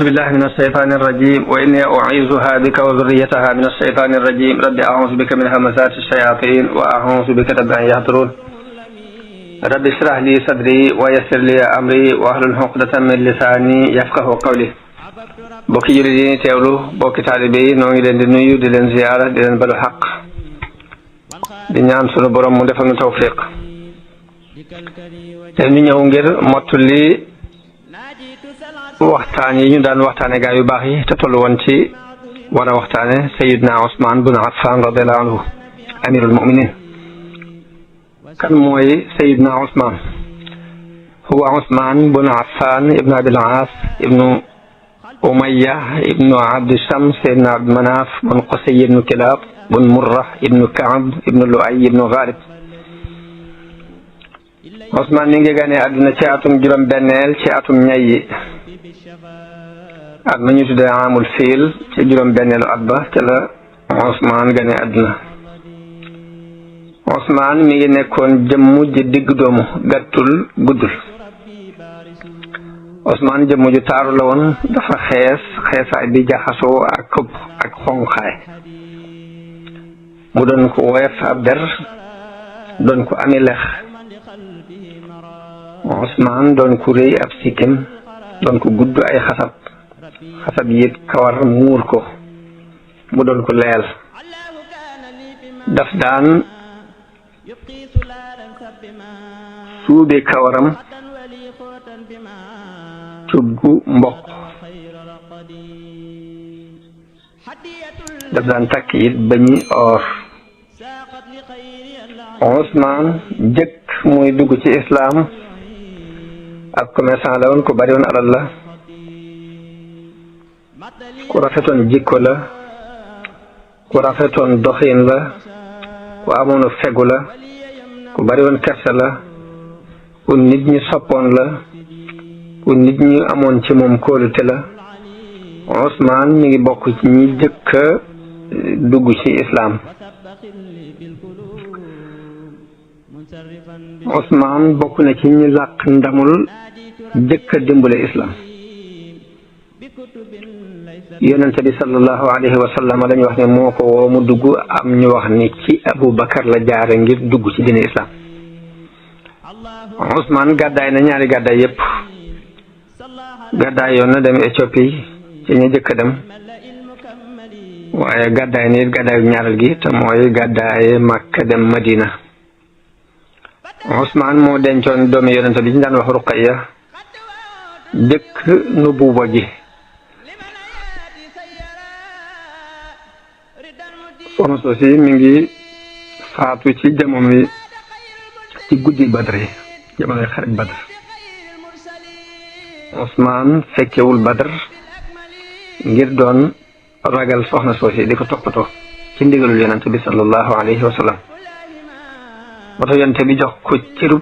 بالله من الشيطان الرجيم وإني أعيذها بك وذريتها من الشيطان الرجيم رب أعوذ بك من همزات الشياطين وأعوذ بك رب أن يحضرون رب اشرح لي صدري ويسر لي أمري واحلل عقدة من لساني يفقه قولي bokki jullit yi teewlu bokki taalibe yi noo ngi leen di nuyu di leen ziyaara di leen balu xaq di ñaan sunu borom mu defal ñu tawfiq te ñu ñëw ngir mottali waxtaan yi ñu daan waxtaane gaa yu baax yi te tollu woon ci war a waxtaane Sayyidna Usmaan bun Affaan radiyallahu anhu amirul mu'minin kan mooy Sayyidna Usmaan huwa Usmaan bun Affaan ibnu Abil Aas ibnu Umayya ibnu Abdi Shams ibnu Abdi Manaaf bun Qusay ibnu Kilaab bun Murra ibnu Kaab ibnu Lu'ay ibnu Ghalib Usmaan mi ngi gane àdduna ci atum juróom-benneel ci atum ñayi at ma ñu tuddee amul fiil ci juróom-benneelu at ba ca la Usmaan gane àdduna Usmaan mi ngi nekkoon jëmm ji digg doomu gàttul guddul Usmaan jëmm ju taaru la woon dafa xeesaay bi jaxasoo ak këpp ak xonqaay mu doon ko woyof ab der doon ko ami lex Usmaan doon ko rëy ab sikkim doon ko gudd ay xasab yit kawar muur ko mu doon ko leel daf daan suube kawaram cuggu mboq daf daan takk it bañi or Usmaan jëkk muy dugg ci islaam ak commerçant la woon ku bari woon alal la ku rafetoon jikko la ku rafetoon doxin la ku amoon fegu la ku bari woon kersa la ku nit ñi soppoon la ku nit ñi amoon ci moom kóolute la Usmaan mi ngi bokk ci ñi jëkk dugg ci islaam Usmaan bokk na ci ñi làq ndamul jëkk dimbale islam yonente bi sallallahu alayhi wa sallam dañu wax ne moo ko woo mu dugg am ñu wax ni ci Abu Bakar la jaare ngir dugg ci diine islam Usmaan gàddaay na ñaari gàddaay yépp gàddaay yoon na dem Éthiopie ci ña jëkk a dem waaye gàddaay na it gàddaayu ñaareel gi te mooy gàddaaye Makka dem Madina Usmaan moo dencoon doomi yonente bi ñu daan wax Ruqayya jëkk nubuwa gi soxna soosi mi ngi faatu ci jamono yi ci guddi Badr yi jamonoy xarit Badr Usmaan fekkewul Badr ngir doon ragal soxna soosi di ko toppatoo ci ndigalul yonente bi sallallahu alayhi wa sallam moo tax yonente bi jox ko cërub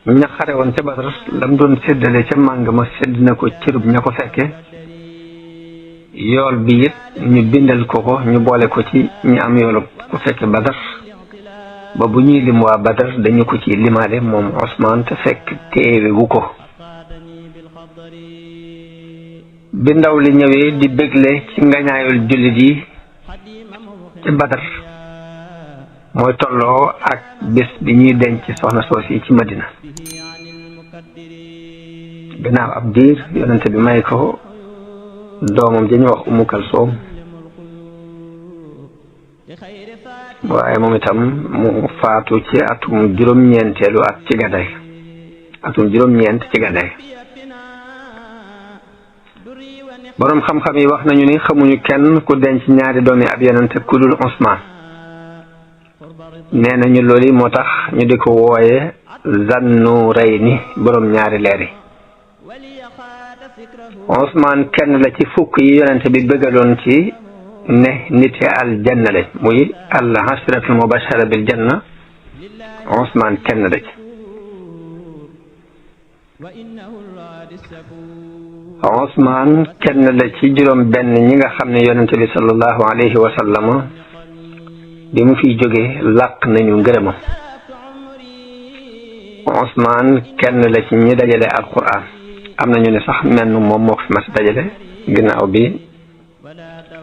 ña xare woon ca Badar lam doon séddale ca màng ma sédd na ko cërub ña ko fekke yool bi it ñu bindal ko ñu boole ko ci ñi am yoolub ku fekke Badar ba bu ñuy lim waa Badar dañu ko ci limaale moom Usmaan te fekk teewe wu ko bi ndaw li ñëwee di bégle ci ngañaayul jullit yi ca Badar mooy tolloo ak bés bi ñuy denc soxna soos yi ci Madina gannaaw ab diir yonente bi may ko doomam dañu wax Umu Kalsoom waaye moom itam mu faatu ci atum juróom-ñeenteelu at ci gàddaay atum juróom-ñeent ci gàddaay boroom xam-xam yi wax nañu ni xamuñu kenn ku denc ñaari doomi ab yonente ku dul Usmaan nee nañu loolu moo tax ñu di ko wooye Zannurayni boroom ñaari leer yi Usmaan kenn la ci fukk yi yonente bi bëggaloon ci ne niti aljanna lañ muy al ashratul mubashara bil janna Usmaan kenn la ci Usmaan kenn la ci juróom benn ñi nga xam ne yonente bi sallallahu alayhi wa sallam bi mu fiy jógee làq nañu ngërëmam Usmaan kenn la ci ñi dajale alquran am nañu ne sax menn moom moo ko fi mas dajale ginnaaw bi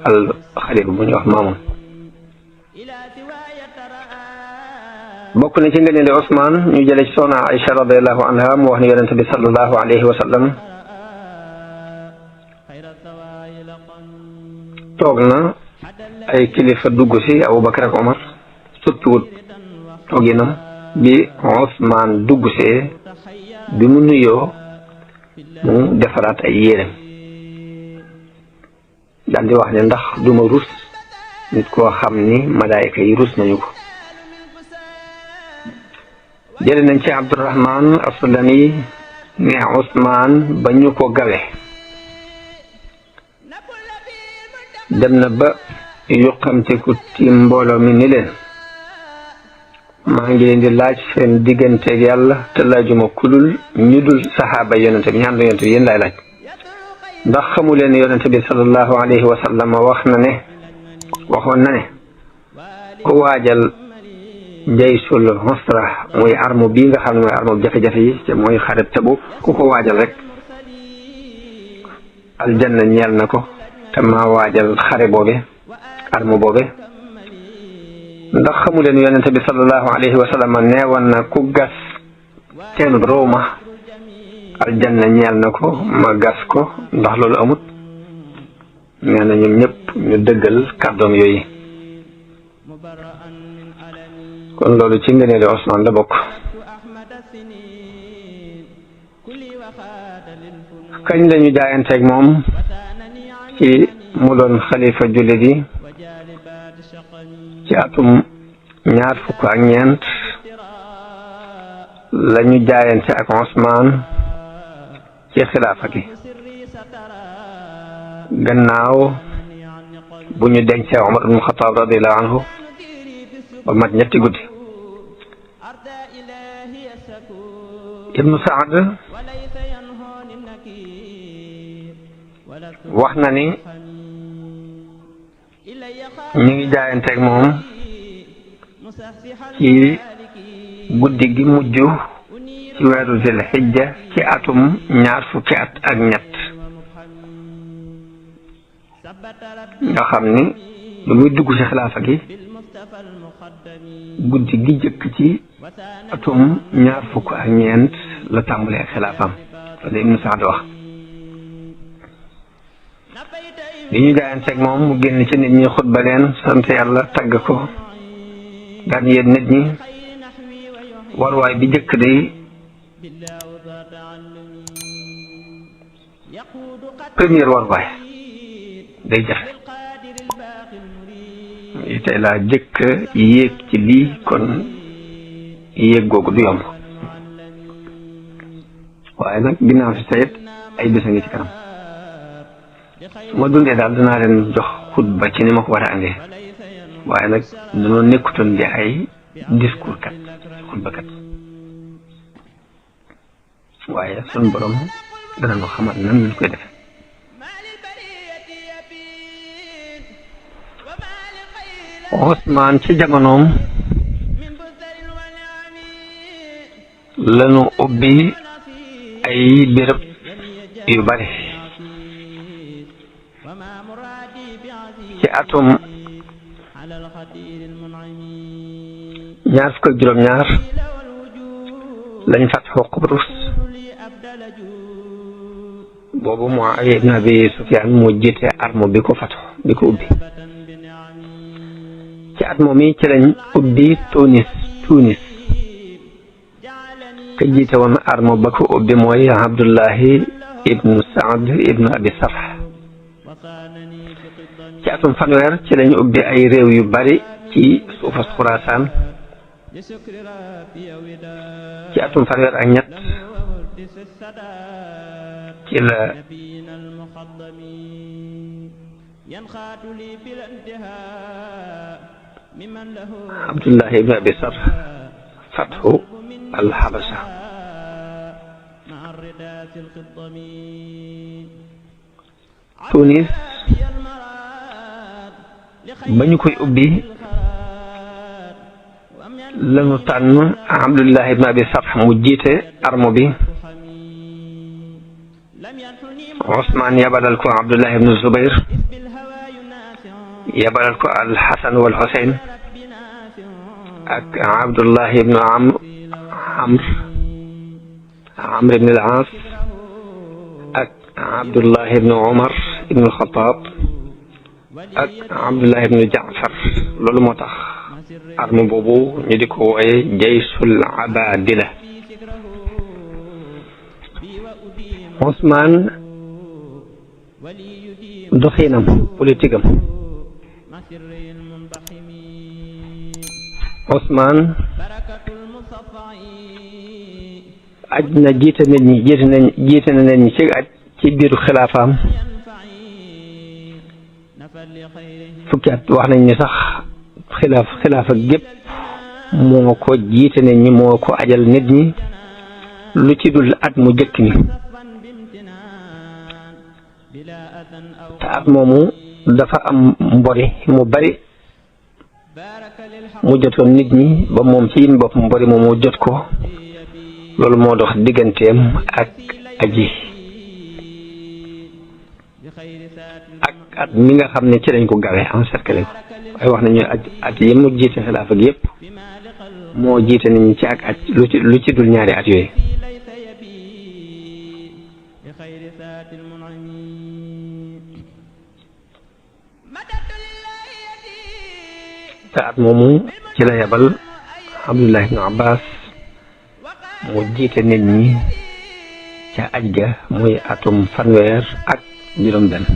al xalifa bu ñu wax Maamun. bokk na ci ngëneeli Usmaan ñu jële ci soxna Aïcha radiyallahu anha mu wax ne yonente bi sallallahu alayhi wa sallam toog na ay kilifa dugg si Abubakar ak Omar suttuwut tooginam bi Usmaan dugg see bi mu nuyoo mu defaraat ay yéreem daal di wax ne ndax duma rus nit koo xam ni malaayika yi rus nañu ko. jële nañ ci Abdurahman Aslami ne Usmaan ba ñu ko gawe dem na ba yuqamteku ci mbooloo mi ni leen maa ngi leen di laaj seen digganteeg yàlla te laajuma kulul ñu dul saxaaba yonente bi ñaan la yonente bi yéen laay laaj ndax xamu leen yonente bi sallallahu alayhi wa sallam waxoon na ne ku waajal jaysul usra muy arme bii nga xam ne mooy arme jafe-jafe yi te mooy xare Tabuk ku ko waajal rek aljanna ñeel na ko te maa waajal xare boobe arme boobe ndax xamu leen yonente bi sallallahu alayhi wa sallam neewoon na ku gas teenu Rooma aljanna ñeel na ko ma gas ko ndax loolu amut nee na ñoom ñëpp ñu dëggal kàddoom yooyu kon loolu ci ngëneeli Usmaan la bokk. kañ lañu jaayanteeg moom ci mu doon xalifa jullit yi ci atum 24 lañu jaayante ak Usmaan ci xilaafa gi gannaaw bu ñu dencee Umar ibn Xattaab radiyallahu anhu ba mat ñetti guddi. Ibnu Saad wax na ni ñu ngi jaayanteeg moom ci guddi gi mujj ci weeru Zil Hijja ci atum 20 at ak ñett nga xam ni lu muy dugg ci xilaafa gi guddi gi jëkk ci atum 29 la tàmbalee ak xilaafam loolu Ibnu Saad wax. li ñu jaayanteeg moom mu génn ci nit ñi xutba leen sant yàlla tagg ko daan yéen nit ñi warwaay bi jëkk day première warwaay day jafe tey laa jëkk yéeg ci lii kon yéeg googu du yomb waaye nag ginnaaw si tayit ay bés a ngi ci kanam su ma dundee daal dinaa leen jox xutba ci ni ma ko war a andee waaye nag dañoo nekkutoon di ay discours kat xutba kat waaye sun borom dana nu xamal nan lañ koy defe. Usmaan ci jamonoom lanu ubbi ay béréb yu bari ci atum 19 lañ fatxu Qubrus boobu Muawiya ibn Abi Sufyaan moo jiite arme bi ko ubbi ci at moom yi ci lañ ubbi Tunis ka jiite woon arme ba ko ubbi mooy Abdullahi ibnu Saad ibnu Abi Sarh ci atum 1 ci lañ ubbi ay réew yu bari ci suufas Xuraasaan ci atum 1 ak 2 ci la Abdullah ibn Abi Sarh fathu al-Habasha Tunis ba ñu koy ubbi lañu tànn Abdullah ibn Abi Sarh mu jiite arme bi Ousmane yabalal ko Abdullah ibnu Zubayr yabalal ko al-Hasan wal Husayn ak Abdullah ibnu Amr ibn al-As ak Abdullah ibnu Umar ibnu al-Khattab ak Abdullah ibnu Jaafar loolu moo tax arme boobu ñu di ko wooye jaysul abadila. Ousmane doxinam politique am Ousmane aj na jiite na nit ñi ci aj ci biiru xilaafaam fukki at wax nañ ni sax xilaafa gépp moo ko jiite nit ñi moo ko ajal nit ñi lu ci dul at mu jëkk ni te at moomu dafa am mbori mu bari mu jotoon nit ñi ba moom ci yin bopp mbori moomu jot ko loolu moo dox digganteem ak aji ak at mi nga xam ne ci lañ ko gawe encerclé ko waaye wax nañu at yi mu jiite xilaafa gi yëpp moo jiite nit ñi ci ak at lu ci dul ñaari at yooyu. te at moomu ci la yabal Abdullah ibn Abbas mu jiite nit ñi ca aj ga muy atum fanweer ak juróom-benn.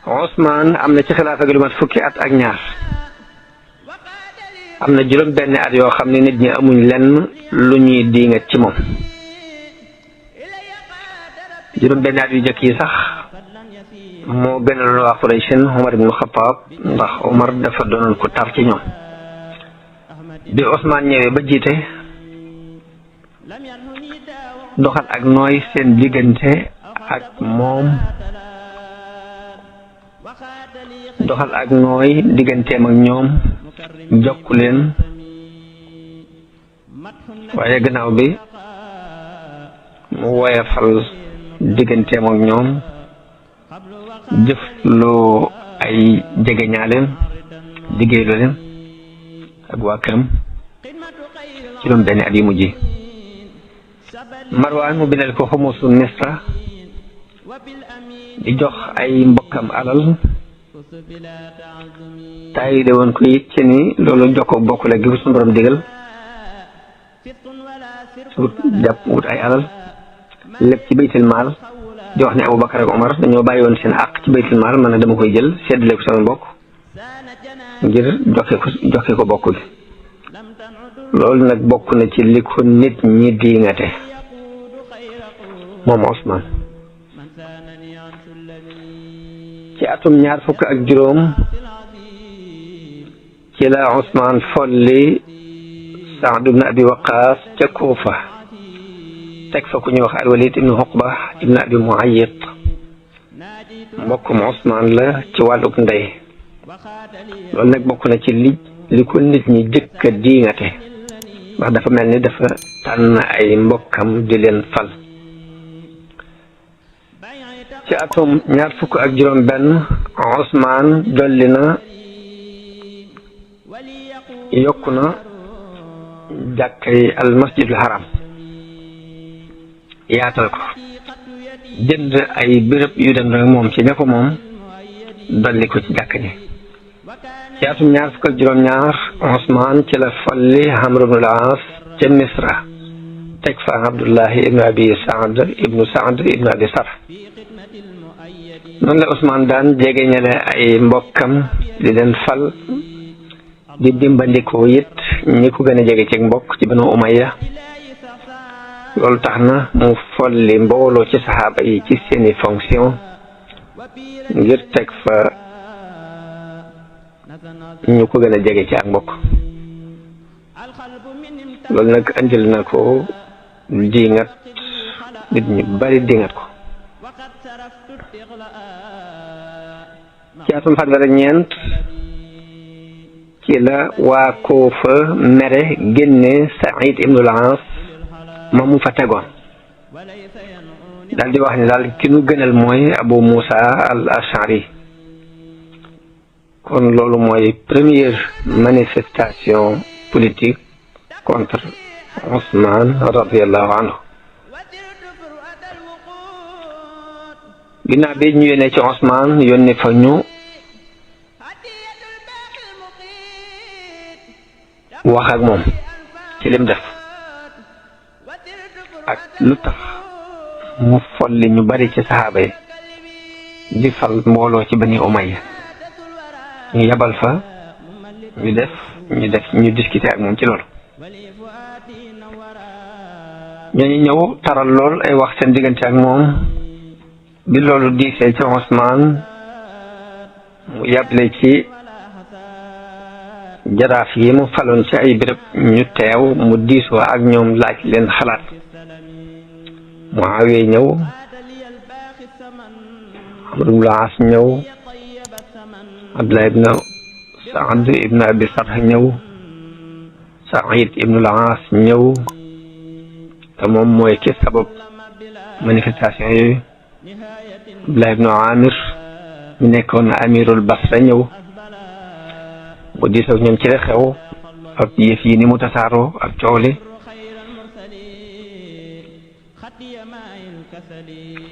Ousmane am na ci xilaafa gi lu mat fukki at ak ñaar am na juróom-benn at yoo xam ne nit ñi amuñ lenn lu ñuy diingat ci moom juróom-benn at yu jëkk yi sax moo gënal waa Qurayshin Omar ibn Khattab ndax Omar dafa doonoon ko tar ci ñoom bi Ousmane ñëwee ba jiite doxal ak nooy seen diggante ak moom doxal ak nooy digganteem ak ñoom jokku leen waaye gannaaw bi mu woyafal digganteem ak ñoom jëf loo ay jegeñaaleem liggéeyloo leen ak waa këram juróom benn at yi mujj Marwaan mu bindal ko xumusu Misra di jox ay mbokkam alal taayide woon ko it ci ni loolu jokko bokk la gi ko suñu borom digal wut ay alal lépp ci baytil maal di wax ne Abubakar ak Omar dañoo bàyyi woon seen àq ci baytil maal man na dama koy jël seddale ko sama mbokk ngir joxe ko bokk gi loolu nag bokk na ci li ko nit ñi diingate moom Ousmane ci atum ñaar fukk ak juróom ci la Ousmane folli Saad ibn Abi Waqaas ca Kuufa teg fa ku ñuy wax al-Walid ibn Uqba ibn Abi Muayyid mbokkum Ousmane la ci wàlluk ndey loolu nag bokk na ci li ko nit ñi jëkk a diingate ndax dafa mel ni dafa tànn ay mbokkam di leen fal ci atum ñaar fukk ak juróom benn Ousmane dolli na yokku na jàkkay al masjidul haram yaatal ko jënd ay béréb yu dem rek moom ci ña ko moom dolli ko ci jàkk ji ci atum ñaar fukk ak juróom ñaar Ousmane ci la folli Amr ibn al-As ca Misra teg fa Abdullahi ibnu Abi Saad ibnu Abi Sarh noonu la Ousmane daan jegeñale ay mbokkam di leen fal di dimbandikoo it ñi ko gën a jege ci mbokk ci Banu Umayya loolu tax na mu folli mbooloo ci saxaaba yi ci seeni fonction ngir teg fa ñu ko gën a jege ci ak mbokk loolu nag andil na ko diingat nit ñu bari diingat ko ci atum fanweer ak ñeent ci la waa Kuufa mere génne Saïd ibn al-As ma mu fa tegoon daal di wax ne daal ki nu gënal mooy Abu Musa al Ashari. kon loolu mooy première manifestation politique contre Ousmane radiyallahu anhu. ginnaaw bi ñu yónnee ci Ousmane yónnee fa ñu wax ak moom ci lim def ak lu tax mu folli ñu bari ci saxaaba yi di fal mbooloo ci Bani Umayya ñu yabal fa ñu discuter ak moom ci loolu. ñooñu ñëw taral lool ay wax seen diggante ak moom bi loolu diisee ci Ousmane mu yable ci jaraaf yi mu faloon ci ay béréb ñu teew mu diisoo ak ñoom laaj leen xalaat. Muawiya ñëw, Amr ibn al-As ñëw, Abdullah ibn Saad ibn Abi Sarh ñëw, Saïd ibn al-As ñëw te moom mooy ki sabab manifestation yooyu. Abdullah ibn Amir ñu nekkoon amirul Basra ñëw mu diisoo ñoom ci la xew ak yëf yi ni mu tasaaroo ak coow li.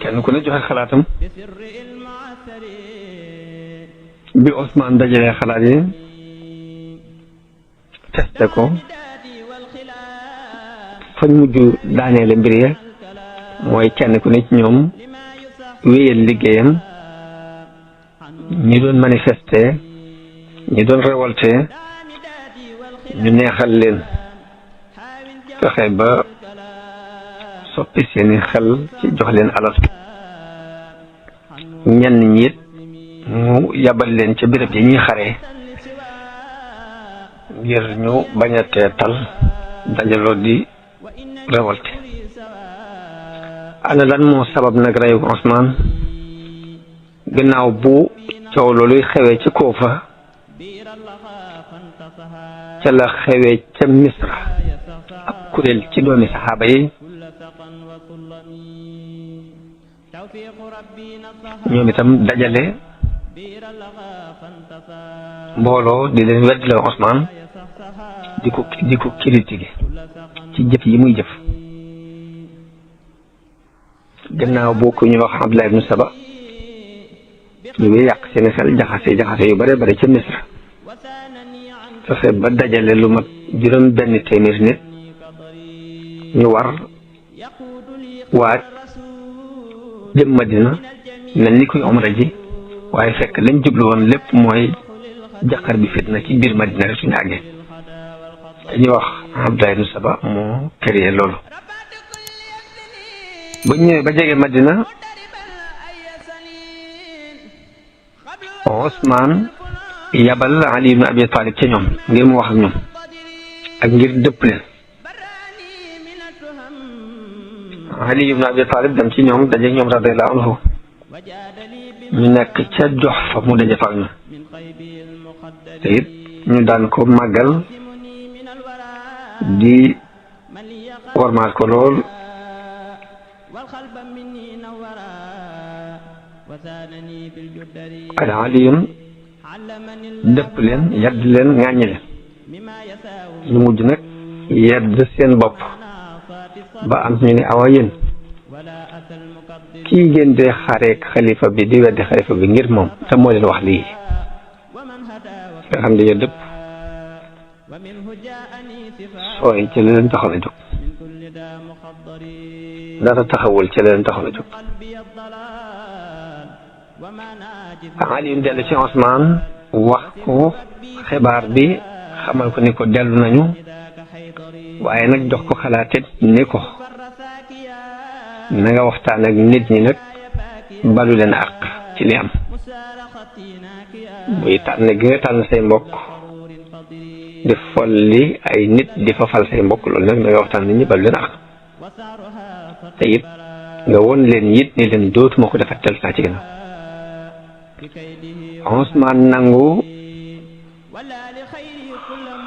kenn ku ne joxe xalaatam bi Ousmane dajalee xalaat yi testé ko fañ mujj daaneele mbir ya mooy kenn ku ne ci ñoom wéyal liggéeyam. ñi doon manifester ñi doon révolter ñu neexal leen fexe ba soppi seeni xel ci jox leen alal. ñenn ñi it mu yabal leen ca béréb yi ñuy xaree ngir ñu bañ a teetal dajaloo di révolte. ana lan moo sabab nag reyu Ousmane gannaaw bu coow looluy xewee ci Kuufa ca la xewee ca Misra ab kuréel ci doomi saxaaba yi ñoom itam dajale mbooloo di leen weddiloo Ousmane di ko critiquer ci jëf yi muy jëf. gannaaw boo ko ñu wax Abdullah ibn Saba ñu ngi yàq seeni xel jaxase yu bare bare ca Misra fexe ba dajale lu mat juróom benn téeméer nit ñu war waaj jëm Madina mel ni kuy umra ji waaye fekk lañ jublu woon lépp mooy jaqar bi fitna ci biir Madina rek suñu àggee. dañuy wax Abdullah ibn Saba moo créé loolu. bu ñëwee ba jege Madina Ousmane yabal Ali ibn Abi Talib ca ñoom ngir mu wax ak ñoom ak ngir dëpp leen. Ali ibn Abi Talib dem ci ñoom daje ñoom radiyallahu anhu ñu nekk ca Juhfa mu daje fa ak ñoom te it ñu daan ko màggal di warmaal ko lool. ak Aliyun dëpp leen yedd leen ŋàññi leen ñu mujj nag yedd seen bopp ba am ñu ne awa yéen kii ngeen dee xareek xalifa bi di weddi xalifa bi ngir moom te moo leen wax lii nga xam ne dëpp sooy ci la leen taxoon a jóg dara taxawul ci la leen taxoon a jóg. Aliyun dellu ci Ousmane wax ko xibaar bi xamal ko ni ko dellu nañu waaye nag jox ko xalaatit ni ko na nga waxtaan ak nit ñi nag balu leen àq ci li am muy tànn gi nga tànn say mbokk di folli ay nit di fa fal say mbokk loolu nag na nga waxtaan nit ñi balu leen àq te it nga won leen it ni leen dootuma ko defat tel saa ci gannaaw. Ousmane nangu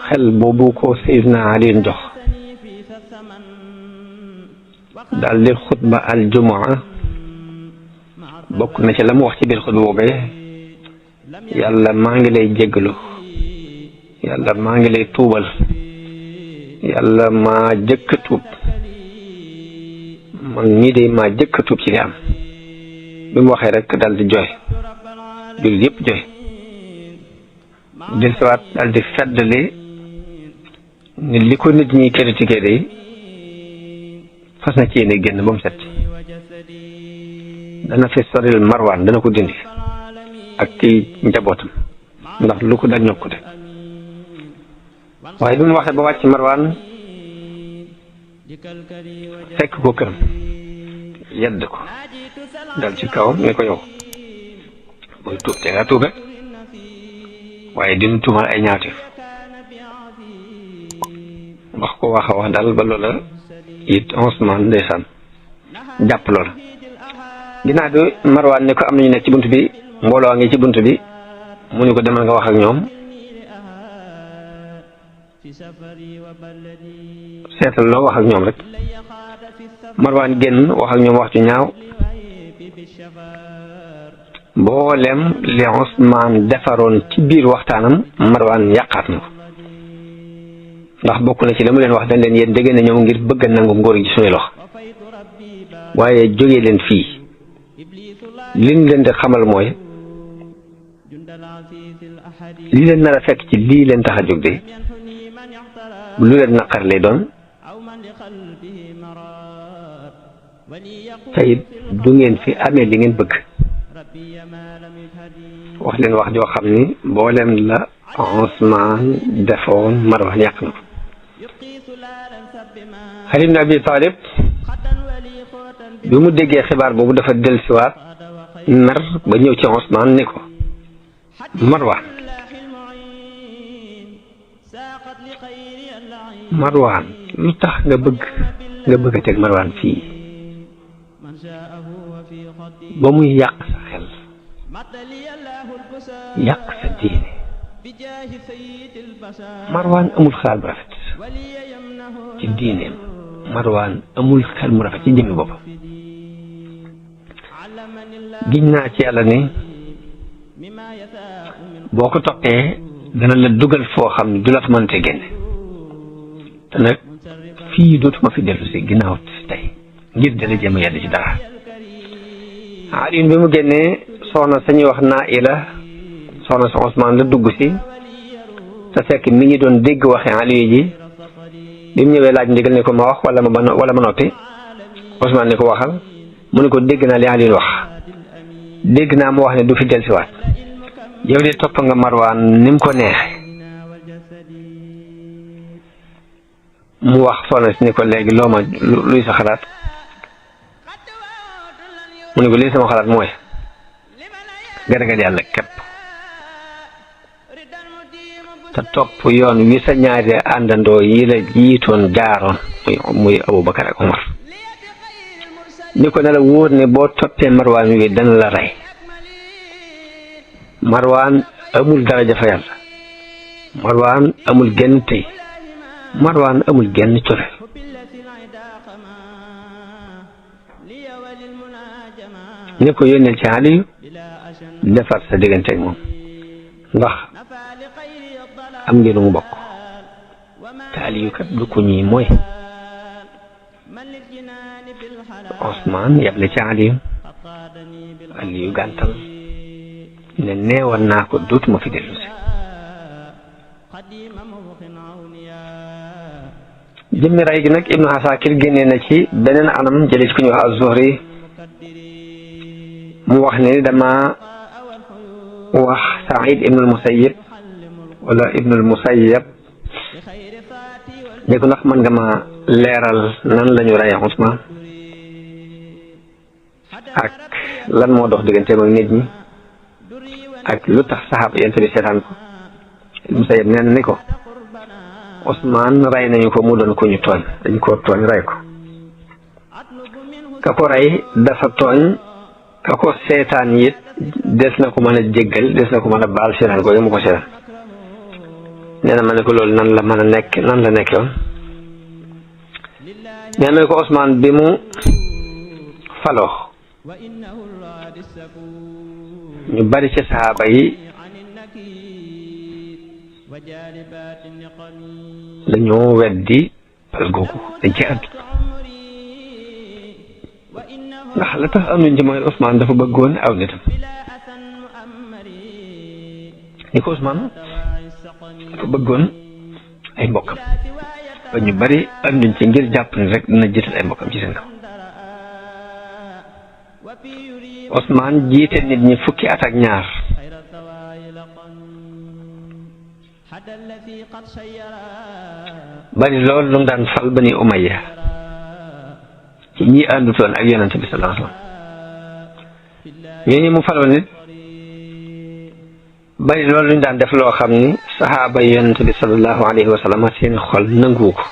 xel boobu ko Seydina Ali jox daal di xutba al jumaa bokk na ci la mu wax ci biir xutba boobee yàlla maa ngi lay jéggalu yàlla maa ngi lay tuubal yàlla maa jëkk a tuub man ñii de maa jëkk a tuub ci li am bi mu waxee rek daal di jooy jullit yëpp jooy del siwaat daal di feddali ni li ko nit ñi critiqué de fas na ci yéene génn ba mu set dana fi soril Marwan dana ko dindi ak ci njabootam ndax lu ko dal ñokkute waaye bi mu waxee ba wàcc Marwan fekk ko këram yedd ko dal ci kawam ne ko yow booy tuub te nga tuube waaye dinu tuumal ay ñaawteef wax ko wax a wax daal ba loola it Ousmane ndeysaan jàpp loola ginnaaw bi Marwan ne ko am nañu nekk ci bunt bi mbooloo a ngi ci bunt bi mu ne ko demal nga wax ak ñoom seetal loo wax ak ñoom rek Marwan génn wax ak ñoom wax ci ñaaw mboolem li Ousmane defaroon ci biir waxtaanam Marwan yàqaat na ko ndax bokk na ci la mu leen wax dañ leen yéen dégg na ñëw ngir bëgg a nangu ngóor gi suñuy loxo waaye jógee leen fii liñ leen di xamal mooy li leen nar a fekk ci lii leen tax a jóg de lu leen naqar lay doon tey du ngeen fi amee li ngeen bëgg wax leen wax joo xam ni mboolem la Ousmane defoon Marwan yàq na ko Ali ibn Abi Talib bi mu déggee xibaar boobu dafa dellusiwaat mer ba ñëw ci Ousmane ne ko Marwan lu tax nga bëgg a teg Marwan fii ba muy yàq sa xel yàq sa diine Marwan amul xalaat bu rafet ci diineem Marwan amul xel mu rafet ci jëmmi boppam giñ naa ci yàlla ni boo ko toppee dana la dugal foo xam ne du la fa mënte génne te nag fii dootuma fi dellu si ginnaaw tey ngir dana jéem a yedd ci dara Alioune bi mu génnee soxna sañuy wax Naila soxna sa Ousmane la dugg si te fekk mi ngi doon dégg waxe Aliou ji bi mu ñëwee laaj ndigal ne ko ma wax wala ma noppi Ousmane ne ko waxal mu ne ko dégg naa li Aliou wax dégg naa mu wax ne du fi dellusiwaat yow de topp nga Marwan ni mu ko neexe mu wax soxna si ne ko léegi loo ma luy sa xalaat mu ne ko lii sama xalaat mooy nga ragal yàlla képp te topp yoon wi sa ñaari àndandoo yi la jiitoon jaaroon muy Aboubacar ak Omar ni ko ne la wóor ne boo toppee Marwan wi dana la rey Marwan amul daraja fa yàlla Marwan amul genn tey Marwan amul genn cofeel ne ko yónneel ci Aliyu defar sa diggante ak moom ndax am ngeen mu bokk te Aliyu kat du ko ñii mooy Ousmane yable ci Aliyu gàntal ne neewoon naa ko dootuma fi dellu si jëmmi ray gi nag Ibnu Asakir génnee na ci beneen anam jëlee ci ku ñuy wax Az-Zuhri mu wax ne dama wax Saïd ibnul Musayyib wala ibnul Musayyab ne ko ndax mën nga ma leeral nan la ñu rey Ousmane ak lan moo dox digganteem ak nit ñi ak lu tax saxaaba yent bi seetaan ko Musayyab nee na ni ko Ousmane rey nañu ko mu doon ko ñu tooñ dañ ko tooñ rey ko ka ko rey dafa tooñ ka ko seetaan it des na ko mën a jéggal des na ko mën a baal seetaan ko mu ko seetaan nee na ma ne ko loolu nan la mën a nekk nan la nekkoon nee na ko Ousmane bi mu faloo ñu bari ci saxaaba yi dañoo weddi pal googu dañ ci àddu ndax la tax am nañ ci mooy Ousmane dafa bëggoon aw nitam ni ko Ousmane dafa bëggoon ay mbokkam ba ñu bari anduñ ci ngir jàpp ni rek dina jiital ay mbokkam ci seen kaw Ousmane jiite nit ñi fukki at ak ñaar bari loolu lu mu daan fal Bani Umayya ci ñi àndutoon ak yonent bi sallallahu alayhi wasallam ñooñu mu faloon nit bari loolu luñ daan def loo xam ni saxaaba yonent bi sallallahu alayhi wasallam seen xol nanguwu ko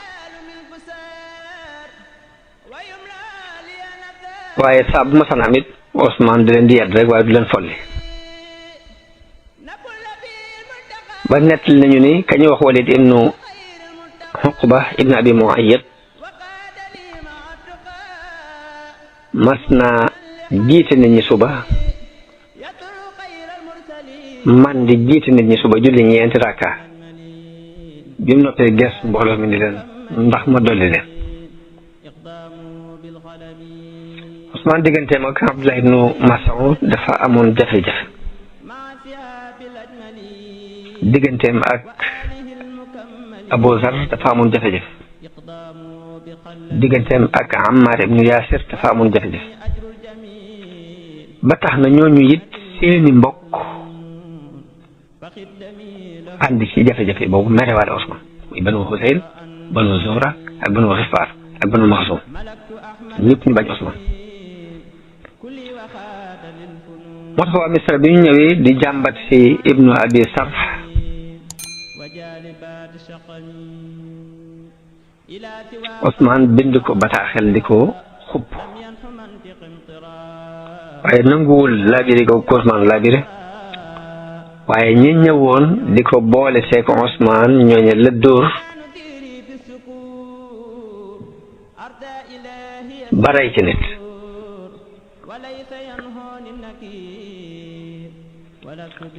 waaye saa bu ma san am it Ousmane di leen di yedd rek waaye du leen folli ba nettali nañu ni kañu wax Walid ibnu Uqba ibnu Abi Muayyad mas naa jiite nit ñi suba man di jiite nit ñi suba julli ñeenti rakka bi mu noppee ges mbooloo mi ni leen ndax ma dolli leen Ousmane digganteem ak Abdullah ibnu Mas'ud dafa amoon jafe-jafe digganteem ak Abu Zar dafa amoon jafe-jafe digganteem ak Ammar ibnu Yasir dafa amoon jafe-jafe ba tax na ñooñu it seeni mbokk àndi ci jafe-jafe boobu merewaale Ousmane muy Banu Husayl Banu Zuhra ak Banu Xifaar ak Banu Maxsum ñëpp ñu bañ Ousmane moo tax waa Misra bi ñu ñëwee di jàmbat ci Ibnu Abi Sarh Ousmane bind ko bataaxel di ko xupp waaye nanguwul labiré ko Ousmane labiré waaye ñi ñëwoon di ko boole seeko Ousmane ñooñe la dóor baray ci nit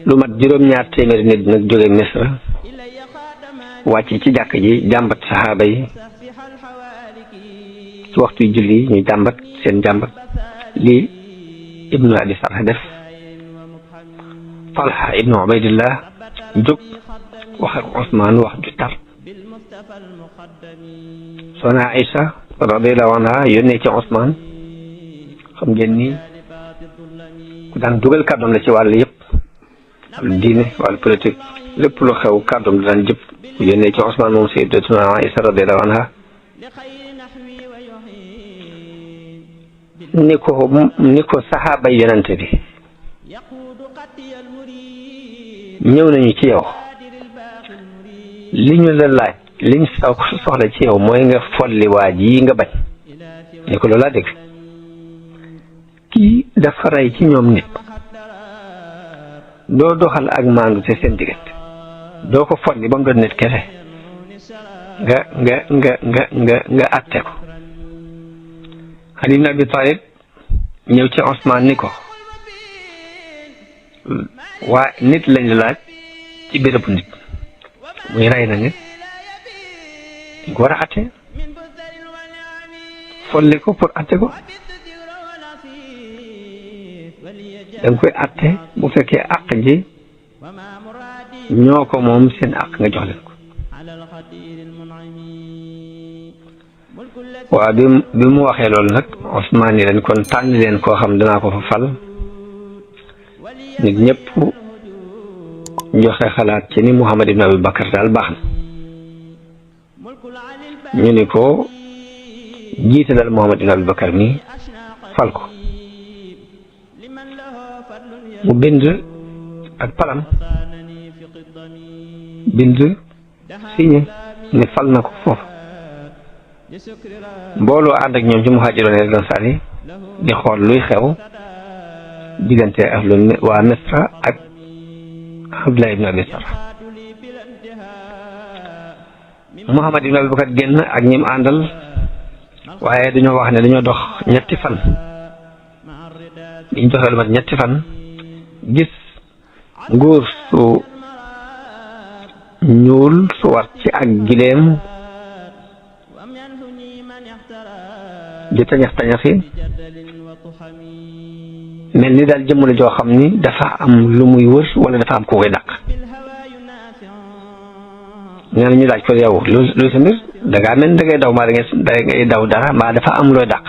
lu mat juróom-ñaar téeméeri nit nag jóge Misra wàcc ci jàkk ji jàmbat saxaaba yi ci waxtu julli ñu jàmbat seen jàmbat lii Ibnu Abi Sarh def Talha ibnu Ubaydillah jóg wax ak Ousmane wax ju tar soxna Aïcha radiyallahu anha yónnee ci Ousmane xam ngeen ni ku daan dugal kàddoom la ci wàll yëpp wàllu diine wàllu politique lépp lu xew kàddoom la daan jëpp yónnee ci Ousmane moom sayyidatuna Aïcha radiyallahu anha ni ko saxaaba yonente bi ñëw nañu ci yow li ñu la laaj liñ soxla ci yow mooy nga folli waa ji nga bañ ni ko loolaa dégg kii dafa rey ci ñoom nit doo doxal ak maandu te seen diggante doo ko folli ba mu doon nit kese nga atte ko Ali ibn Abi Talib ñëw ci Ousmane ni ko waa nit lañ la laaj ci bérébu nit muy rey na nit dañ ko war a atte folli ko pour atte ko da nga koy atte bu fekkee àq ji ñoo ko moom seen àq nga jox leen ko waaw bi mu waxee loolu nag Ousmane ni leen kon tànn leen koo xam danaa ko fa fal nit ñëpp joxe xalaat ci ni Muhammad ibn Abi Bakar daal baax na ñu ni ko jiite dal Muhammad ibn Abi Bakar mi fal ko mu bind ak palam bind signé ni fal na ko foofu mbooloo ànd ak ñoom ci muhaajiroon ak ansaar yi di xool luy xew diggante waa Misra ak Abdullah ibn Abi Sarh Muhammad ibn Abi Bakar génn ak ñim àndal waaye dañoo wax ne dañoo dox ñetti fan biñ doxee lu mat ñetti fan gis nguur su ñuul su war ci ak gileem di tañax tañaxi mel ni daal jëmm la joo xam ni dafa am lu muy wër wala dafa am ku koy dàq nee na ñu laaj ko yow lu sa mbir dangaa mel da ngay daw mbaa da ngay daw dara mbaa dafa am looy dàq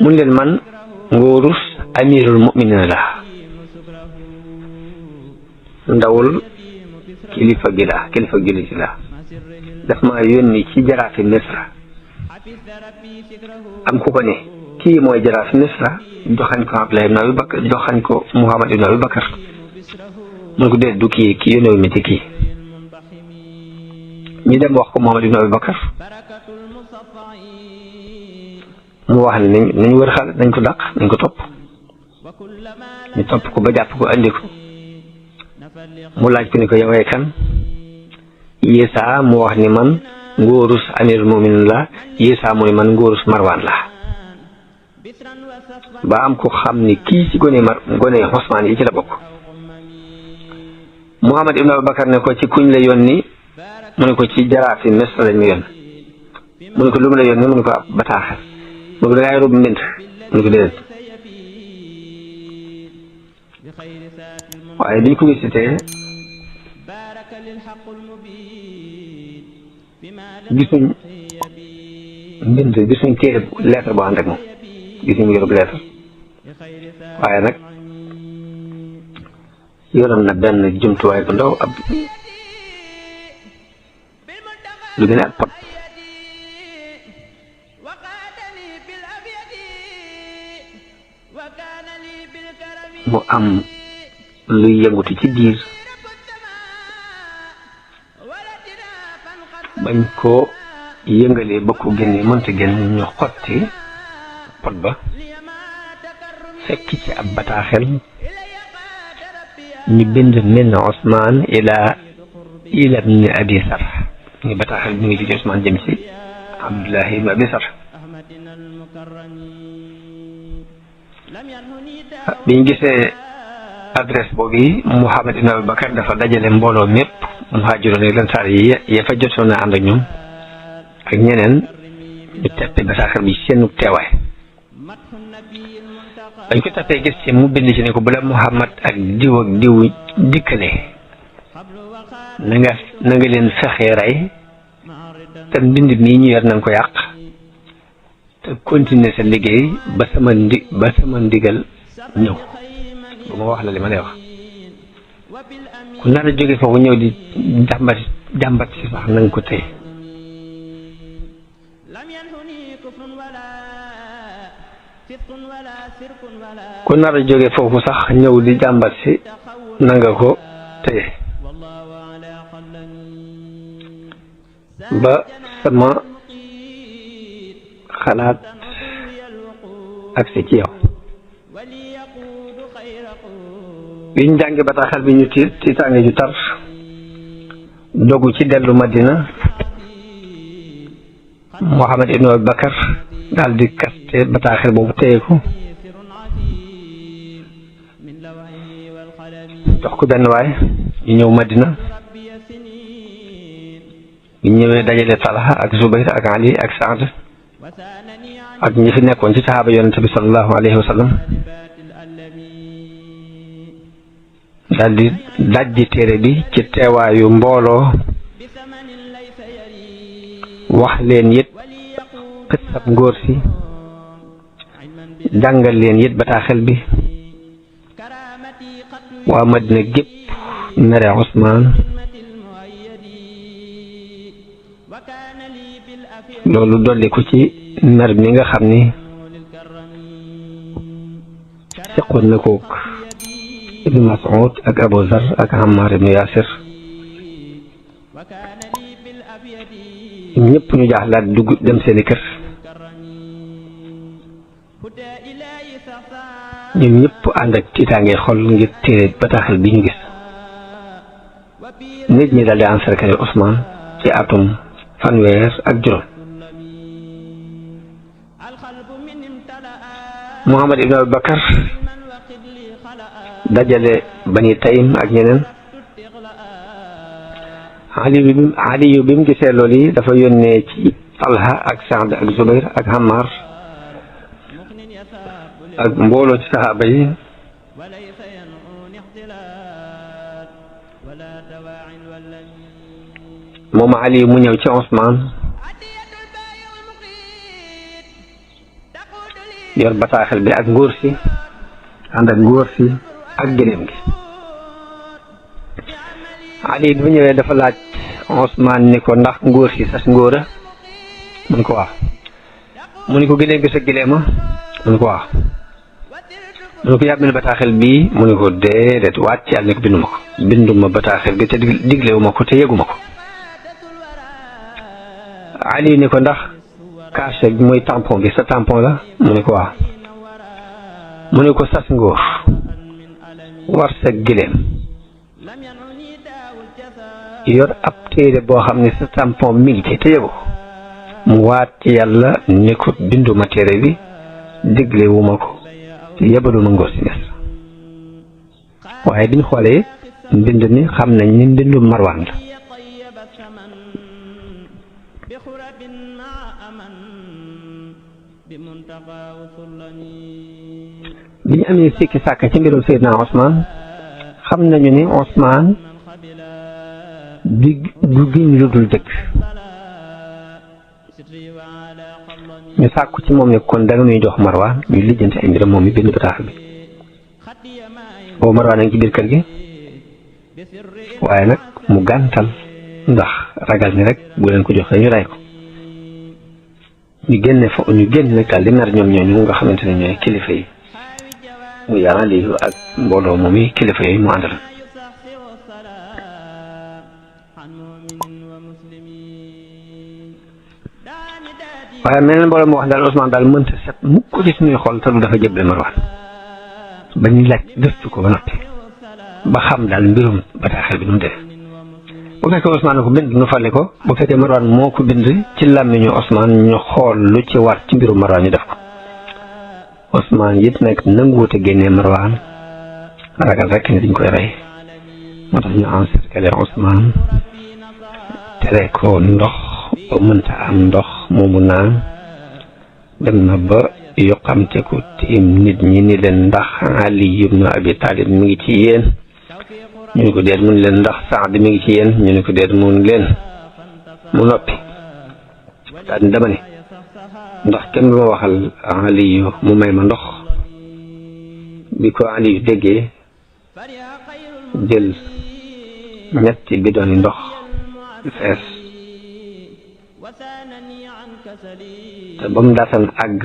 mun leen man nguurus amirul mu'minin la ndawul kilifa gi la daf ma yónni ci jaraafi Misra am ku ko ne kii mooy jaraafi Misra joxañ ko Abdullah ibn Abi Bakar joxañ ko Muhammad ibn Abi Bakar mun ko déet du kii yónnewu mi ci kii ñu dem wax ko Muhammad ibn Abi Bakar mu wax ne nañ wër xale nañ ko dàq nañ ko topp ñu topp ko ba jàpp ko andi ko mu laaj ko ni ko yowee kan Yiisa mu wax ni man nguurus amirul mu'minin la Yiisa mu ni man nguurus Marwan la ba am ko xam ni kii ci gone Usmaan yi ci la bokk Muhammad ibn Abi Bakar ne ko ci kuñ la yónni mu ne ko ci jaraafi Misra lañ ma yónni mu ne ko lu mu la yónni mu ne ko ab bataaxal mu ne ko dangay rub mbind mu ne ko déedéet waaye biñ ko gisitee gisuñ mbind gisuñ téere lettre boo ànd ak moom gisuñ yorub lettre waaye nag yoroon na benn jumtuwaay bu ndaw ab lu gën a ak pot mu am luy yëngutu ci biir bañ ko yëngalee ba ko génne mënta génn ñu xotti pot ba fekk ci ab bataaxel ñu bind min Usmaan ila ibn Abi Sarh ñu bataaxel bi ngi jóge Usmaan jëm ci Abdullah ibn Abi Sarh biñ gisee adresse boobu Muhammad ibn Abi Bakar dafa dajale mbooloo mépp muhaajiroon yi Ansaar yi ya fa jotoon a ànd ak ñoom ak ñeneen ñu teppi bataaxal bi seenu teewaay dañ ko tappee gis ci mu bind ci ne ko bu la Muhammad ak diw dikkale na nga leen fexee rey te mbind mii ñu yor nañ ko yàq te continuer sa liggéey ba sama ndigal ñëw bu ma wax la li ma lay wax ku nar a jóge foofu ñëw di jàmbat si sax na nga ko téye ku nar a jóge foofu sax ñëw di jàmbat si na nga ko téye ba sama xalaat agsi ci yow biñ jàngi bataaxal bi ñu tiitaange ju tar dogu ci dellu Madina Muhammad ibn Abi Bakar daal di kaste bataaxal boobu téye ko jox ko benn waay ñu ñëw Madina ñu ñëwee dajale Talha ak Zubayr ak Ali ak Saad ak ñi fi nekkoon ci saxaaba yonente bi sallallahu alayhi wa sallam daal di dajji téere bi ci teewaayu mbooloo wax leen it xissab ngóor si jàngal leen it bataaxel bi waa Madina gépp mere Usmaan loolu dolli ko ci mer mi nga xam ni seqoon na kook Ibn Mas'ud ak Abu Zar ak Ammar ibn Yasir ñëpp ñu jaaxlaat dugg dem seeni kër ñoom ñëpp ànd ak tiitaange xol ngir téere bataaxal bi ñu gis nit ñi daal di encercler Usmaan ci atum fanweer ak juróom Muhammad ibn Abu Bakar dajale Bani Taym ak ñeneen. Ali bi mu gisee loolu yi dafa yónnee ci Talha ak Saad ak Zubayr ak Hammar ak mbooloo ci saxaaba yi moom Ali mu ñëw ci Ousmane yor bataaxel bi ak nguur si ànd ak nguur si ak gëléem gi. Ali bi mu ñëwee dafa laaj Ousmane ni ko ndax nguur si sas ngóora mu ni ko waaw mu ni ko gëléem gi sa gëléema mu ni ko waaw mu ni ko yàbb na bataaxel bii mu ni ko déedéet waat ci yàlla ne ko binduma bataaxel bi te diglewuma ko te yëguma ko. Ali ni ko ndax cachet bi mooy tampon bi sa tampon la mu ni ko waaw mu ni ko sas ngóor war sa gëléem yor ab téere boo xam ne sa tampon mi ngi ci te yëgu mu waat ci yàlla ni ko binduma téere bi diglewuma ko te yebaluma ngóor si Misra. waaye biñ xoolee mbind mi xam nañ ni mbindu Marwaan la. bi ñu amee sikki sàkk ci mbirum Seydina Ousmane xam nañu ni Ousmane du giñ lu dul dëgg ñu sàkku ci moom ne kon danga ñuy jox Marwaan ñu lijjanti ay mbiram moom mi bind bataaxal bi boobu Marwaan a ngi ci biir kër gi waaye nag mu gàntal ndax ragal ni rek bu leen ko jox ñu ray ko ñu génn nag daal di nar ñoom ñooñu nga xamante ne ñooy kilifa yi muy Aliyu ak mbooloo moom yi kilifa yooyu mu àndal. waaye mel na mbooloo mu wax daal Ousmane daal mënta set mu ko ci suñuy xol te lu dafa jëble Marwaan ba ñu laaj gëstu ko ba noppi ba xam daal mbirum bataaxel bi nu mu def bu fekkee Ousmane ko bind nu fale ko bu fekkee Marwaan moo ko bind ci làmmiñu Ousmane ñu xool lu ci war ci mbirum Marwaan ñu def ko. Ousmane it nag nanguwut a génnee Marwaan ragal rek ne dañ koy rey moo tax ñu encercler Ousmane tere ko ndox ba mënta am ndox moomu naan dem na ba yokkam ko tiim nit ñi ni leen ndax Ali ibn Abi Talib mi ngi ci yéen ñu ne ko déet mun leen ndax Saad mi ngi ci yéen ñu ne ko déet mun leen mu noppi daal dama ne ndax kenn du ma waxal Aliyu mu may ma ndox bi ko Aliyu déggee jël ñetti bidoni ndox fees te ba mu daataan àgg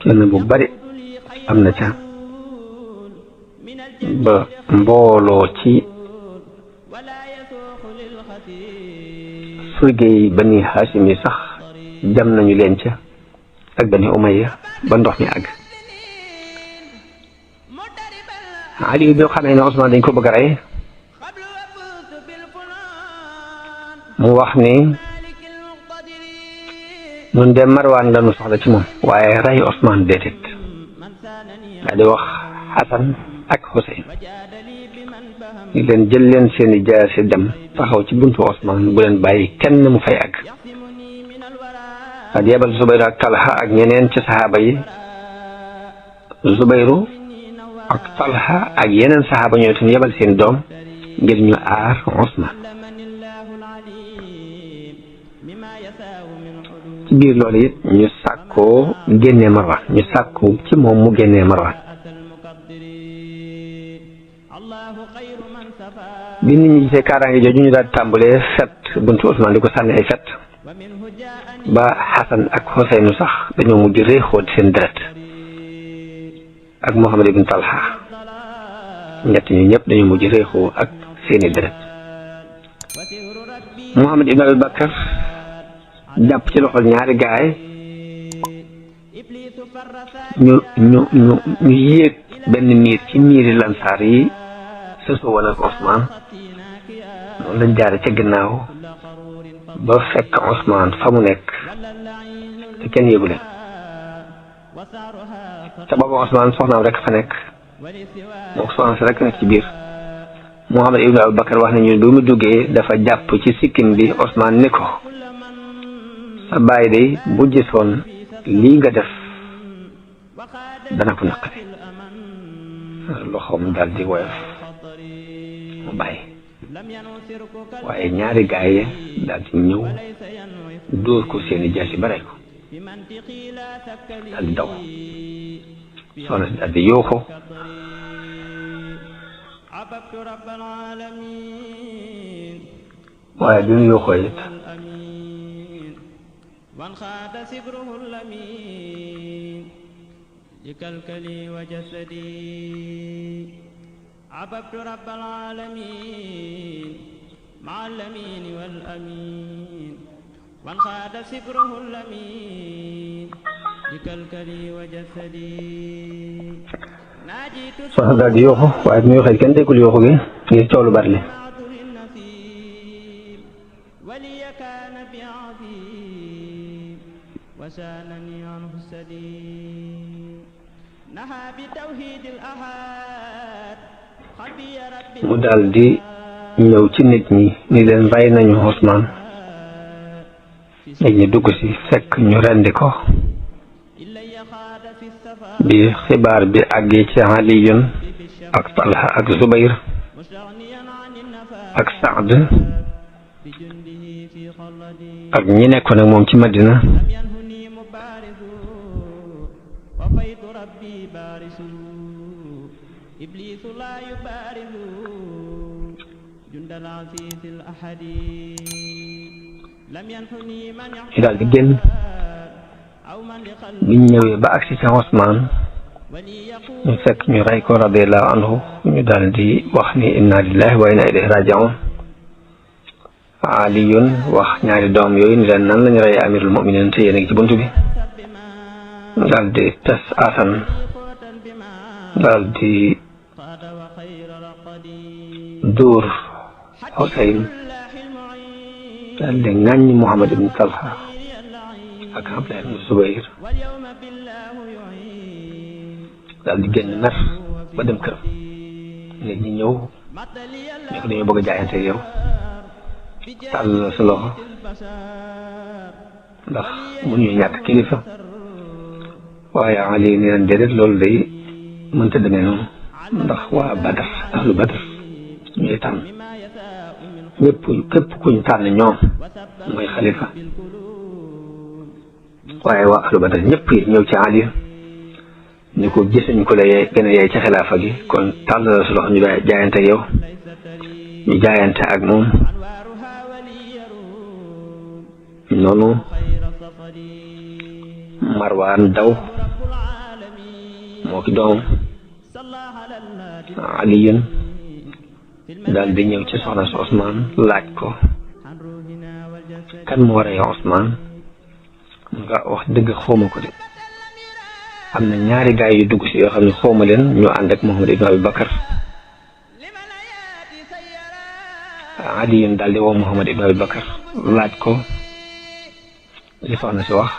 kenn bu bari am na ca ba mbooloo ci surgey Bani Hashim yi sax jam nañu leen ca ak Bani Umayya ba ndox mi àgg. Ali bi xamee ne Ousmane dañ ko bëgg a rey mu wax ni ñun de Marwaan lañu soxla ci moom waaye rey Ousmane déedéet daa di wax Xasan ak Xuseyn ñu leen jël leen seeni jaasi dem taxaw ci buntu Ousmane bu leen bàyyi kenn mu fay àgg ak yebal Zubayru ak Talha ak ñeneen ci saxaaba yi Zubayru ak Talha ak yeneen saxaaba ñoo itam yebal seen doom ngir ñu aar Ousmane ci biir loolu it ñu sàkkoo génnee Marwaan ñu sàkku ci moom mu génnee Marwaan bi nit ñi gisee kaaraange jooju ñu daal di tàmbalee fet buntu Ousmane di ko sànni ay fet ba Xasan ak Xuseynu sax dañoo mujj réexoo di seen deret ak Muhammad ibn Talha ñett ñu ñëpp dañoo mujj réexoo ak seeni deret Muhammad ibn Abu Bakar jàpp ci loxol ñaari gaay ñu yéeg benn miir ci miiri lansaar yi sësoo woon ak Ousmane noonu lañ jaare ca ginnaaw ba fekk Ousmane fa mu nekk te kenn yëgu leen ca boobu Ousmane soxnaam rek fa nekk moom soxna si rek nekk ci biir Muhammad ibnu Abu Bakar wax nañu bi mu duggee dafa jàpp ci sikkim bi Ousmane ni ko sa baay day bu gisoon lii nga def dana ko naqari loxoom daal di woyof mu bàyyi waaye ñaari gaay yi daal di ñëw dóor ko seeni jaasi ba rey ko daal di daw soxna si daal di yuuxu waaye bi mu yuuxoo it لكلكلي وجسدي عبدت رب العالمين مع الأمين والأمين وانخاد سبره اللمين لكلكلي وجسدي soxna daal di yuuxu waaye bi mu yuuxee kenn déggul yuuxu gi ngir coow lu bari li ولي كان بعظيم وسانني عنه السديد نهى بتوحيد الأحد قلبي ربي mu daal di ñëw ci nit ñi ni leen rey nañu Ousmane nit ñi dugg si fekk ñu rendi ko bi xibaar bi àggee ci Aliyun ak Talha ak Zubayr ak Saad ak ñi nekkoon ak moom ci Madina وفيض ربي بارس إبليس لا يبارز جند العزيز الأحد لم ينحني من ñu daal di génn أو من biñ ñëwee ba agsi ci Ousmane ñu fekk ñu rey ko radiyallahu anhu ñu daal di wax ni inna lillahi wa inna ilayhi raji'un Aliyun wax ñaari doom yooyu ni leen nan lañu rey amirul mu'minin te yéen a ngi ci buntu bi daal di tas Asan daal di dóor Husayn daal di ŋàññ Muhammad ibn Talha ak Abdullah ibn Zubayr daal di génn mer ba dem këram nit ñi ñëw ñu ko dañoo bëgg a jaayante yow tàll la sa loxo ndax mënuñu ñàkk kilifa waaye Ali ni leen déedéet loolu day mënta demee noonu ndax waa Badar ahlu Badar ñuy tànn képp kuñ tànn ñoom mooy xalifa waaye waa ahlu Badar ñëpp yi ñëw ci Ali ni ko gisuñ ko la gën a yey ci xilaafa gi kon tàll la sa loxo ñu jaayante yow ñu jaayante ak moom noonu Marwaan daw moo ki doom Aliyun daal di ñëw ci soxna si Ousmane laaj ko kan moo rey Ousmane nga wax dëgg xawma ko de am na ñaari gaay yu dugg si yoo xam ne xawma leen ñu ànd ak Muhammad ibn Abi Bakar Aliyun daal di woo Muhammad ibn Abi Bakar laaj ko li soxna si wax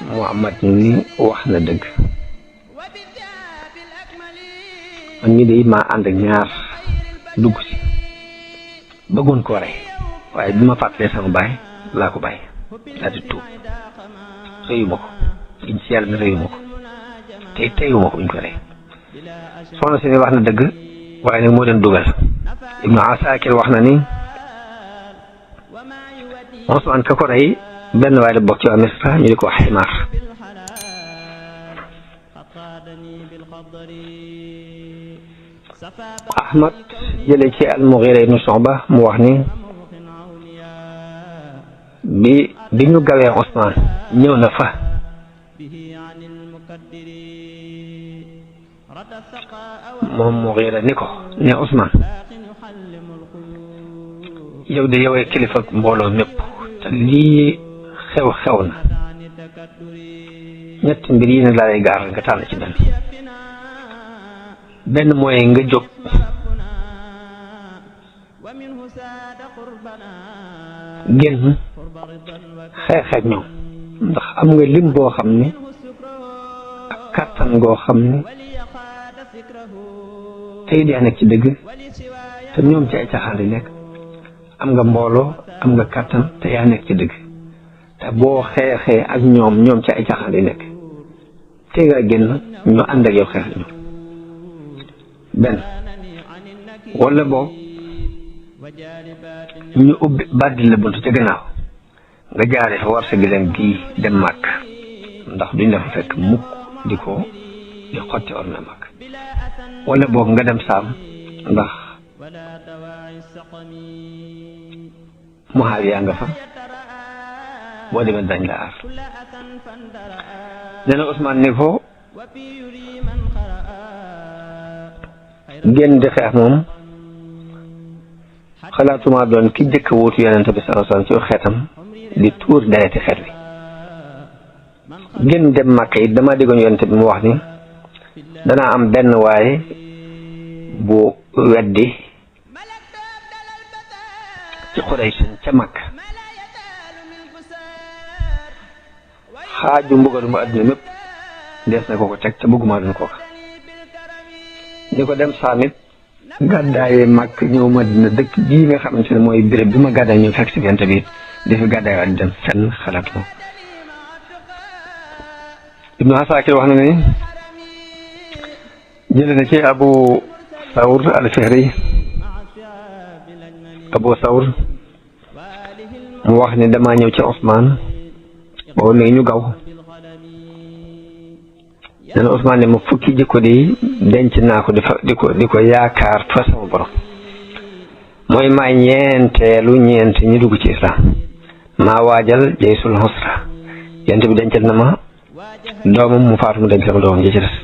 Muhammad ni wax na dëgg man mii de maa ànd ak ñaar dugg si bëggoon ko rey waaye bi ma fàttalee sama baay laa ko bàyyi daal di tuub rëyuma ko liñ si yàlla ne rëyuma ko te teyuma ko buñ ko rey soxna si ni wax na dëgg waaye nag moo leen dugal Ibnu Asakir wax na ni Ousmane ka ko rey benn waaye la bokk ci waa Misra ñu di ko wax Ximaar Ahmad jële ci al-Mughira ibn Shu'ba mu wax ni bi ñu gawee Ousmane ñëw na fa moom Mughira ni ko ne Ousmane yow de yowee kilifa mbooloo mépp te lii xew na ñetti mbir yi ne laa lay gaaral nga tànn ci benn mooy nga jóg génn xeex ak ñoom ndax am nga lim boo xam ne ak kàttan goo xam ne tey yaa nekk ci dëgg te ñoom ci ay caaxaan yi nekk am nga mbooloo am nga kàttan te yaa nekk ci dëgg te boo xeexee ak ñoom ci ay caaxaan yi nekk te nga génn ñu ànd ak yow xeex ak ñoom benn wala boog ñu ubbi bàddi la buntu ca gannaaw nga jaaree fa war sa gileem gii dem màkk ndax duñ la fa fekk mukk di xotti or na màkk wala boog nga dem saam ndax Muawiya nga fa boo demee dañ la aar nee na Ousmane ni ko génn di xeex moom xalaatuma doon ki jëkk wuutu yonente bi sallallahu alayhi wasallam ci xeetam di tuur dereti xeet wi génn dem Màkka it dama déggoon yonente bi mu wax ni danaa am benn waaye bu weddi ci Quraysh ca Màkka xaaju mbugalum àdduna mépp dees na ko teg ca bëgguma doon kooka ni ko dem saamit gàddaaye Màkk ñëw Madina dëkk bii nga xamante ne mooy béréb bi ma gàddaay ñëw fekk si yonent bi di fi gàddaay waat dem fenn xalaat moom Ibnu Asakir wax na ne jële na ci Abu Sawr al-Fihri Abu Sawr mu wax ne damaa ñëw ci Ousmane boobu mi ñu gaw nee na Ousmane ne ma fukki jikko di denc naa ko di ko yaakaar fa sama borom mooy maa ñeenteelu ñeent ñu dugg ci islam maa waajal jaysul husra yent bi dencal na ma doomam mu faatu mu dencal ma doomam ji ci des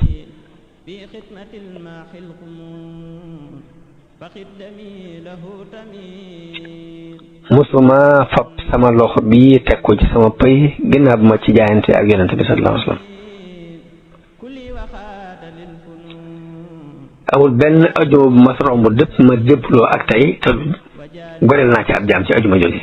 musuma fab sama loxo bii teg ko ci sama pëy ginnaaw bu ma ci jaayante ak yonente bi sallallahu alayhi wa sallam amul benn ajuma bu ma romb dëpp ma jëpploo ak tey te goreel naa ci ab jaam ci ajuma jooju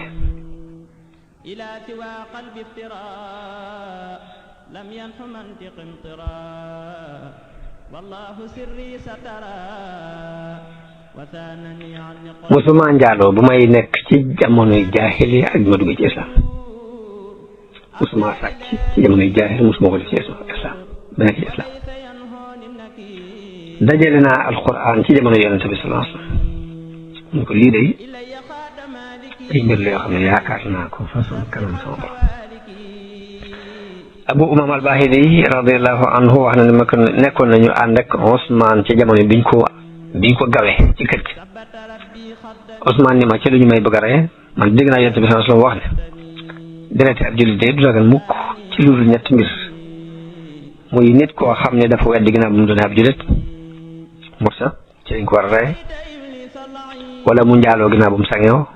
musuma njaaloo bu may nekk ci jamonoy jaahili ak ma dugg ci islam musuma sàcc ci jamonoy jaahili musuma ko def ci islam ba nekk ci islam dajale naa alquran ci jamono yonente bi sallallahu alayhi wasallam ñu ko lii day ay mbir la yoo xam ne yaakaar naa ko façon kanam sama borom Abu Umama al-Bahili radiyallahu anhu wax na ne ma nekkoon nañu ànd ak Ousmane ci jamono biñ ko gawe ci kër gi Ousmane ni ma ci lu ñu may bëgg a rey man dégg naa yonente bi sallallahu alayhi wasallam wax ne dereti ab jullit day du ragal mukk ci lu dul ñetti mbir muy nit koo xam ne dafa weddi ginnaaw bu mu doon ab jullit mursa ci lañ ko war a rey wala mu njaaloo ginnaaw bu mu sangeewoo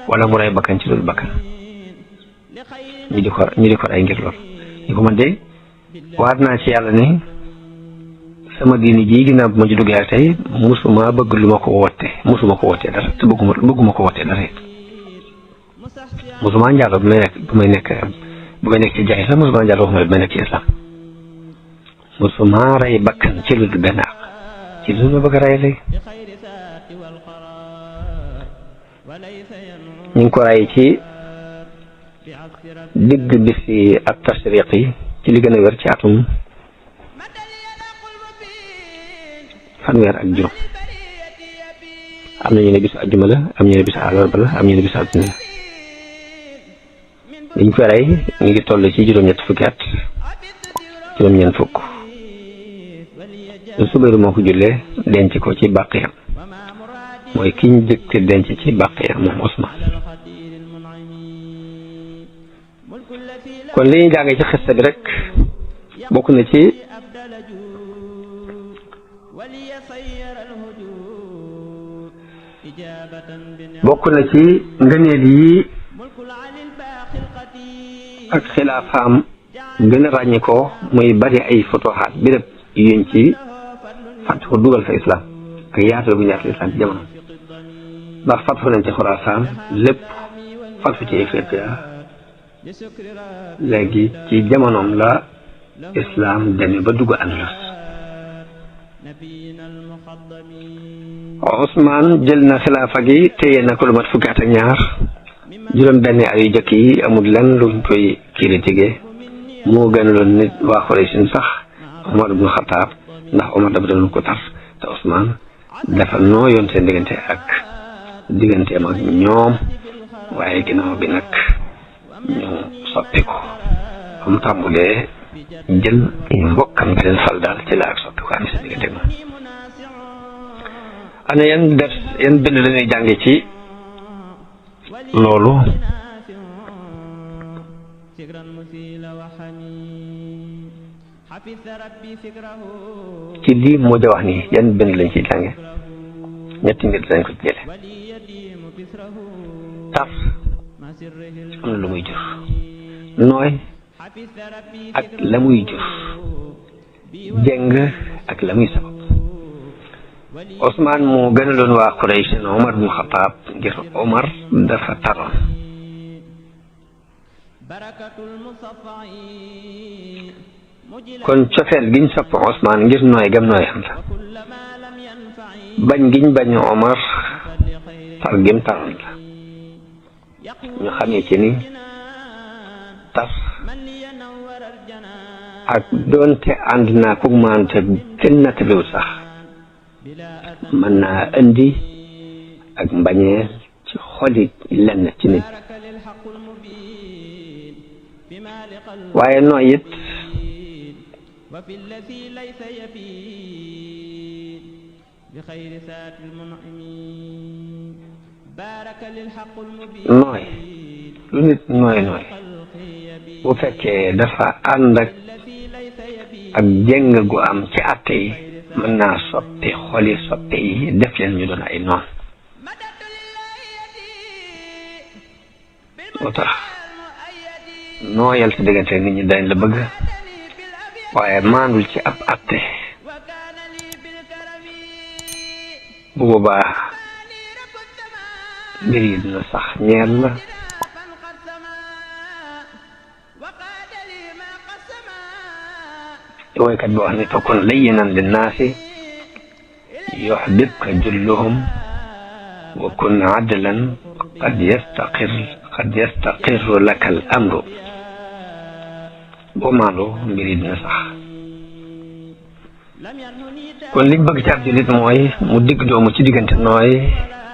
wala mu rey bakkan ci loolu bakkan ñu di ko rey ngir loolu ñu ko man de waat naa ci yàlla ni sama diini ji ginnaaw bu ma ci duggee ak tey musuma bëgg lu ma ko wootee dara te bëgguma ko wootee dara it musuma njaaloo bu may nekk ci jaay la musuma njaaloo bu may nekk ci islam musuma rey bakkan ci lu dul benn àq ci lu ma bëgg a rey léegi ñu ngi ko rey ci digg bisi ak tashriq yi ci li gën a wér ci atum fanweer ak juróom am na ñu ne bisu àjjuma la am ñu ne bisu àllarba la am ñu ne bisu altine la liñ ko rey ñu ngi toll ci juróom-ñett fukki at juróom-ñeent fukk Subayru moo ko jullee denc ko ci Baqiya mooy ki ñu jëkk denc ci Baqiya moom Ousmane kon li ñuy jàngee ci xista bi rek bokk na ci ngëneel yi ak xilaafaam gën a ràññi ko muy bari ay fotoxaat béréb yuñ ci fàtt ko dugal fa islam ak yaatal bu yaatal islam ci jamono ndax fàtt fa nañ ci Xurasaan lépp fàtt fa ci Éthiopia léegi ci jamonoom la islam demee ba dugg Andalus. Ousmane jël na xilaafa gi téye na ko lu mat fukki at ak ñaar juróom benn at yu jëkk yi amul lenn luñ koy critiqué moo gënaloon nit waa Xuraysin sax Omar ibnu Xataab ndax Omar dafa doon ko tar te Ousmane dafa noo yoon seen digganteem ak ñoom waaye ginnaaw bi nag ñu soppi ko ba mu tàmbulee jël mbokkam di leen fal daal ci la ak soppi ko am seen diggante moom. ana yan bind la ñuy jànge ci loolu ci lii moo ja wax nii yan bind lañ ciy jànge ñetti mbir lañ ko jële tar am na lu muy jur nooy ak la muy jur jeng ak la muy sabab Ousmane moo gënaloon waa Quraysh Omar ibn Khattab ngir Omar dafa taroon kon cofeel giñ sopp Ousmane ngir nooy gam nooy am la bañ giñ bañ Omar tar gim taroon la ñu xamee ci ni tar ak doonte ànd naa ko maante kenn nattabliwul sax mën naa indi ak mbañeel ci xoli lenn ci nit waaye nooy it nooy lu nit nooy bu fekkee dafa ànd ak jeng gu am ci àtte yi mën naa soppi xoli soppe yi def leen ñu doon ay noon moo tax nooyal ci diggante nit ñi dañ la bëgg waaye maandul ci ab àtte bu boobaa mbir yi dina sax ñeel la woykat bi wax ni fakun layyinan linnaasi yuhbibka julluhum wa kun adlan qad yastaqirru laka al amru boo maandoo mbir yi dina sax kon liñ bëgg ci ab jullit mooy mu digg doomu ci diggante nooy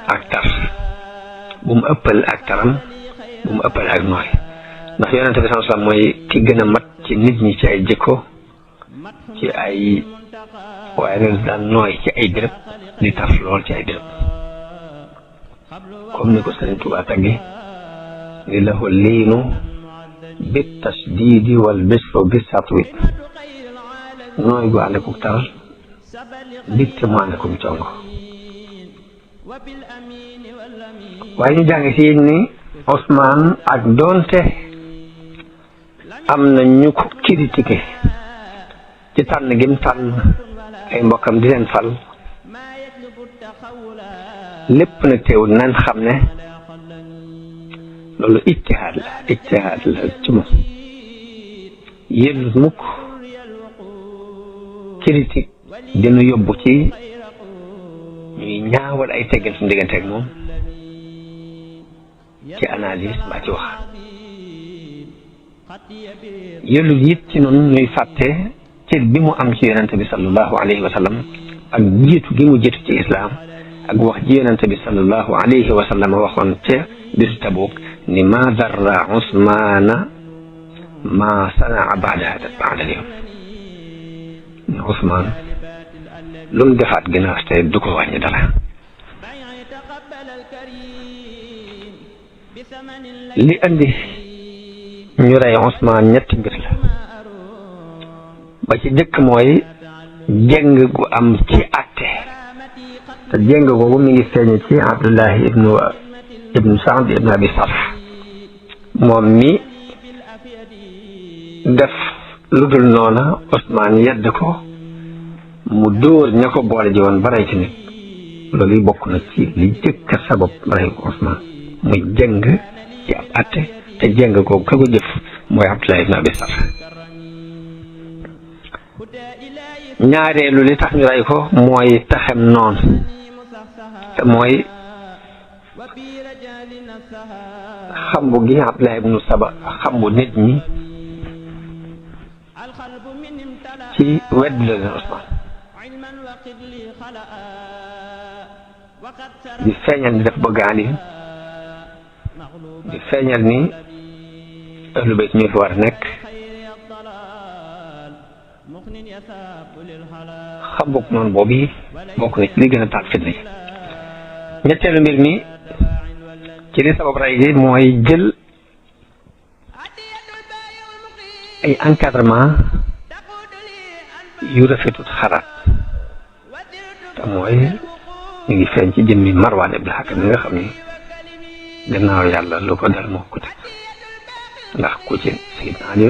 ak tar bu mu ëppal ak taram bu mu ëppal ak nooy ndax yonente bi sallallahu alayhi wasallam mooy ki gën a mat ci nit ñi ci ay jikko ci ay waaye nag daan nooy ci ay béréb di tar lool ci ay béréb comme ni ko Sëriñ Tuubaa taggi ni lahu liinu bi tasdiidi wal bisru bi satwi nooy gu ànd akuk tar dikte mu ànd akum congo waaye ñu jàng ci ni Ousmane ak doonte am na ñu ko critiqué ci tànn gim tànn ay mbokkam di leen fal lépp nag teewul nañ xam ne loolu ijtihaad la ci moom yellut mukk critique dina yóbbu ci ñuy ñaawal ay teggin suñu diggante ak moom ci analyse mbaa ci wax yellut it ci noonu ñuy fàtte cër bi mu am ci yonente bi sallallahu alayhi wa sallam ak jiitu gi mu jiitu ci islaam ak wax ji yonente bi sallallahu alayhi wa sallam waxoon ca bisu Tabuk ni ma darra Usmaana ma sanaa baada al-yawm ni Usmaan lu mu defaat ginnaaw tey du ko wàññi dara li andi ñu rey Usmaan ñetti mbir la ba ci jëkk mooy jeng gu am ci àtte te jeng googu mi ngi feeñe ci Abdullahi ibnu Saad ibnu Abi Sarh moom mi def lu dul noona Ousmane yedd ko mu dóor ña ko boole ji woon ba rey ci nit loolu yi bokk na ci li jëkk sabab rey ko Ousmane muy jeng ci ab àtte te jéng googu ka ko jëf mooy Abdullah ibn Abi Sarh ñaareelu li tax ñu rey ko mooy taxem noon te mooy xambu gi Abdullah ibnu Saba xambu nit ñi ci wedd la leen Usmaan di feeñal ni def bëgg Ali di feeñal ni ahlu bayt ñu fi war a nekk xambuk noonu boobu yi bokk na ci li gën a taal fitna yi ñetteelu mbir mi ci li sabab rey gi mooy jël ay encadrement yu rafetut xalaat te mooy ñu ngi feeñ ci jëmmi Marwan ibn Hakam mi nga xam ni gannaaw yàlla lu ko dal moo ko teg ndax ku ci Sayyidina Ali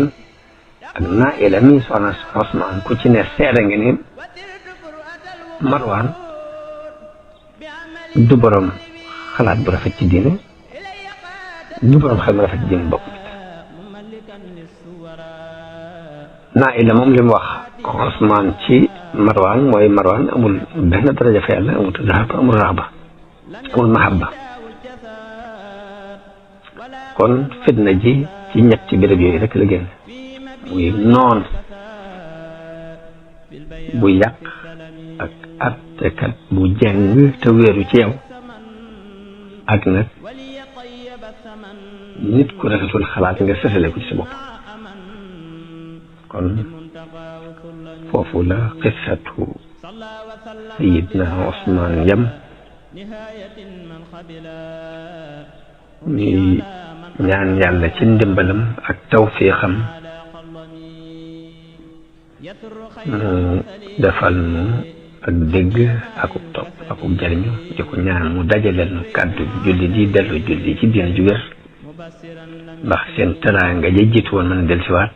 ak Naila mi soxna Usmaan ku ci ne seede nga ni Marwan du borom xalaat bu rafet ci diine du borom xel mu rafet ci diine bopp Naila moom li mu wax Usmaan ci Marwan mooy Marwan amul benn daraja fa yàlla amul zahab amul raxba amul mahabba kon fitna ji ci ñetti béréb yooyu rek la génn muy noon bu yàq ak attekat bu jeng te wéeru ci yow ak nag nit ku rafetul xalaat nga sësale ko ci sa bopp kon foofu la qissatu Sayyidna Usmaan yam ñuy ñaan yàlla ci ndimbalam ak tawfiixam mu defal nu ak dégg akub topp akub jariñu di ko ñaan mu dajaleel nu kàddu julli di dellu julli ci diine ju wér ndax seen teraanga ja jiitu woon mën a dellusiwaat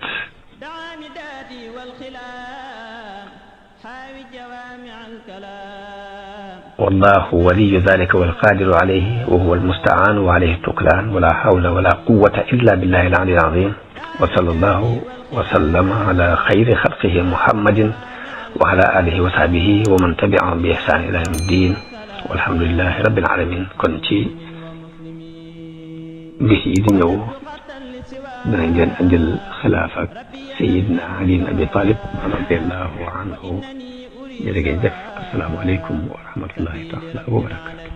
wallahu waliyu dalika walqadiru alayhi wa huwa almustaanu wa alayhi tuklaan wala hawla wala quwwata illa billahi al-ali al-azim wa sallallahu wa sallama ala xayri xalqihi muhammadin wa ala alihi wa sahbihi wa man tabi'ahum bi ihsan ila yawmi ddin walhamdulillahi rabbil alamin kon ci bis yi di ñëw danañ leen andil xilaafa ak Sayyidina Ali ibn Abi Talib radiyallahu anhu jërë ngeen jëf assalaamu aleykum wa rahmatullahi taala wa barakatuh